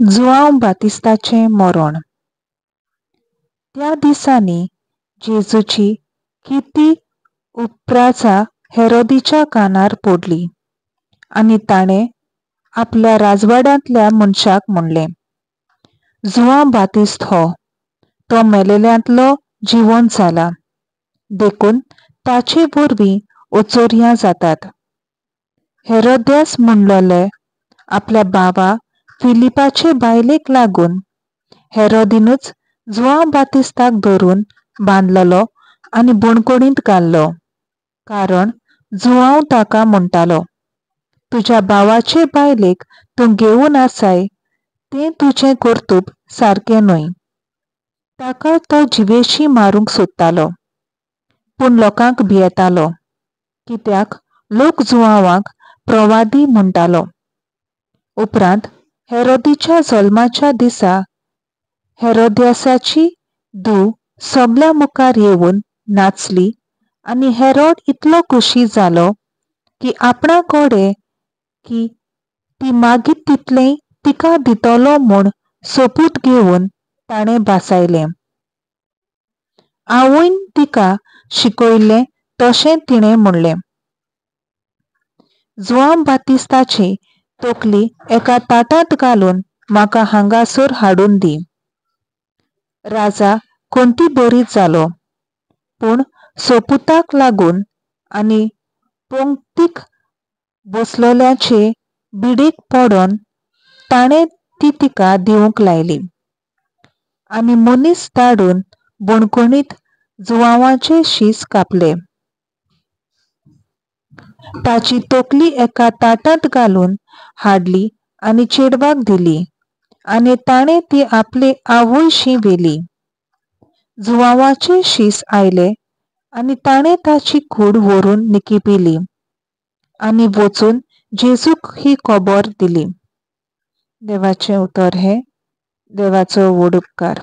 जुआंव बातिस्ताचें मरण. त्या दिसांनी जेजूची किर्ती उपराजा हेरोदीच्या कानार पडली आनी ताणें आपल्या राजवाड्यांतल्या मनशाक म्हणलें, जुआंव बातिस्त हो, तो मेलेल्यांतलो जिवंत जाला, देखून ताचे वरवीं अचर्यां जातात. हेरोद्यास म्हणलोले आपल्या भावा फिलिपाचे बायलेक लागून हेरोदीनूच जुआंव बातिस्ताक धरून बांदलेलो आनी बणकोणींत घाल्लो, कारण जुआंव ताका म्हणटालो, तुज्या भावाचे बायलेक तूं घेवन आसाय तें तुजें कर्तुब सारकें न्हय. ताका तो जिवेशी मारूंक सोदतालो, पूण लोकांक भियेतालो, कित्याक लोक जुआंवाक प्रवादी म्हणटालो. उपरांत हेरोदीच्या जल्माच्या दिसा हेरोद्यासाची धूव सगल्या मुखार येवन नाचली आनी हेरोड इतलो खोशी जालो की आपणा कडेन की ती मागीर तितलें तिका दितलो म्हूण सोपूत घेवन ताणें भासायलें. आवयन तिका शिकयल्लें तशें तिणें म्हणलें. जुआंव बातिस्ताची तकली एका ताटांत घालून म्हाका हांगासर हाडून दी. राजा खंती बरीच जालो, पूण सोपुताक लागून आनी पंक्तीक बसलोल्याचे बिडीक पडोन ताणें ती तिका दिवंक लायली आनी मनीस धाडून बणकोणीत जुआंवाचे शीस कापले. ताची तकली एका ताटांत घालून हाडली आनी चेडवाक दिली आनी ताणें ती आपले आवयशी व्हेली. जुआंवाचे शीस आयले आनी ताणें ताची कूड व्हरून निकिपिली आनी वचून जेजूक ही खबर दिली. देवाचें उतर हें देवाचो व्हड उपकार.